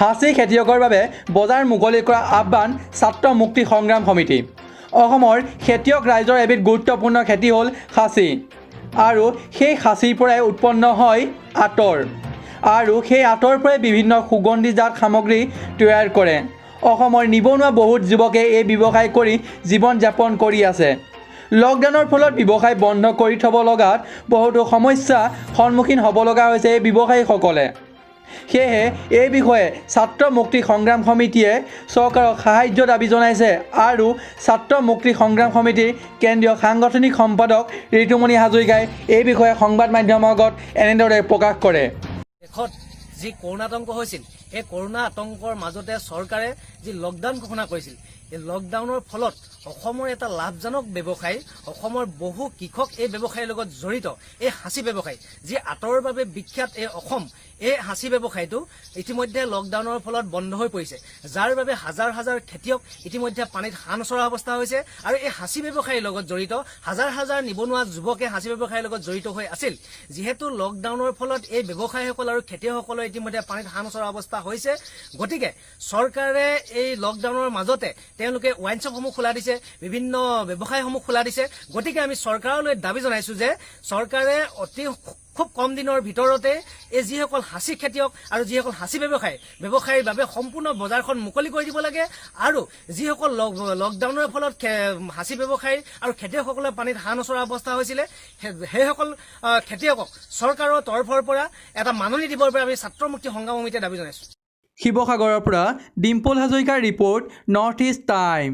সাঁচি খেতিয়কৰ বাবে বজাৰ মুকলি কৰা আহ্বান ছাত্ৰ মুক্তি সংগ্ৰাম সমিতি। অসমৰ খেতিয়ক ৰাইজৰ এবিধ গুৰুত্বপূৰ্ণ খেতি হ'ল সাঁচি আৰু সেই সাঁচিৰ পৰাই উৎপন্ন হয় আতৰ আৰু সেই আতৰ পৰাই বিভিন্ন সুগন্ধিজাত সামগ্ৰী তৈয়াৰ কৰে। অসমৰ নিবনুৱা বহুত যুৱকে এই ব্যৱসায় কৰি জীৱন যাপন কৰি আছে। লকডাউনৰ ফলত ব্যৱসায় বন্ধ কৰি থ'ব লগাত বহুতো সমস্যা সন্মুখীন হ'ব লগা হৈছে এই ব্যৱসায়ীসকলে। সেয়েহে এই বিষয়ে ছাত্ৰ মুক্তি সংগ্ৰাম সমিতিয়ে চৰকাৰক সাহায্য দাবী জনাইছে আৰু ছাত্ৰ মুক্তি সংগ্ৰাম সমিতিৰ কেন্দ্ৰীয় সাংগঠনিক সম্পাদক ঋতুমণি হাজৰিকাই এই বিষয়ে সংবাদ মাধ্যমৰ আগত এনেদৰে প্ৰকাশ কৰে। দেশত যি কৰোণা আতংক হৈছিল, এই কৰোণা আতংকৰ মাজতে চৰকাৰে যি লকডাউন ঘোষণা কৰিছিল, এই লকডাউনৰ ফলত অসমৰ এটা লাভজনক ব্যৱসায়, অসমৰ বহু কৃষক এই ব্যৱসায়ৰ লগত জড়িত, এই সাঁচি ব্যৱসায়, যি আতৰৰ বাবে বিখ্যাত এই অসম, এই সাঁচি ব্যৱসায়টো ইতিমধ্যে লকডাউনৰ ফলত বন্ধ হৈ পৰিছে, যাৰ বাবে হাজাৰ হাজাৰ খেতিয়ক ইতিমধ্যে পানীত হাঁহ নচৰা অৱস্থা হৈছে। আৰু এই সাঁচি ব্যৱসায়ীৰ লগত জড়িত হাজাৰ হাজাৰ নিবনুৱা যুৱকে সাঁচি ব্যৱসায়ৰ লগত জড়িত হৈ আছিল। যিহেতু লকডাউনৰ ফলত এই ব্যৱসায়ীসকল আৰু খেতিয়কসকলৰ ইতিমধ্যে পানীত হাঁহ নচৰা অৱস্থা হৈছে, গতিকে চৰকাৰে এই লকডাউনৰ মাজতে তেওঁলোকে ৱাইন শ্বপসমূহ খোলা দিছে, বিভিন্ন ব্যৱসায়সমূহ খোলা দিছে। গতিকে আমি চৰকাৰলৈ দাবী জনাইছো যে চৰকাৰে অতি খুব কম দিনৰ ভিতৰতে এই যিসকল সাঁচি খেতিয়ক আৰু যিসকল সাঁচি ব্যৱসায়ীৰ বাবে সম্পূৰ্ণ বজাৰখন মুকলি কৰি দিব লাগে। আৰু যিসকল লকডাউনৰ ফলত সাঁচি ব্যৱসায়ী আৰু খেতিয়কসকলে পানীত হাঁহ নচৰা অৱস্থা হৈছিলে, সেইসকল খেতিয়কক চৰকাৰৰ তৰফৰ পৰা এটা মাননি দিবৰ বাবে আমি ছাত্ৰ মুক্তি সংগ্ৰাম সমিতিয়ে দাবী জনাইছো। শিৱসাগৰৰ পৰা ডিম্পল হাজৰিকাৰ ৰিপৰ্ট, নৰ্থ ইষ্ট টাইম।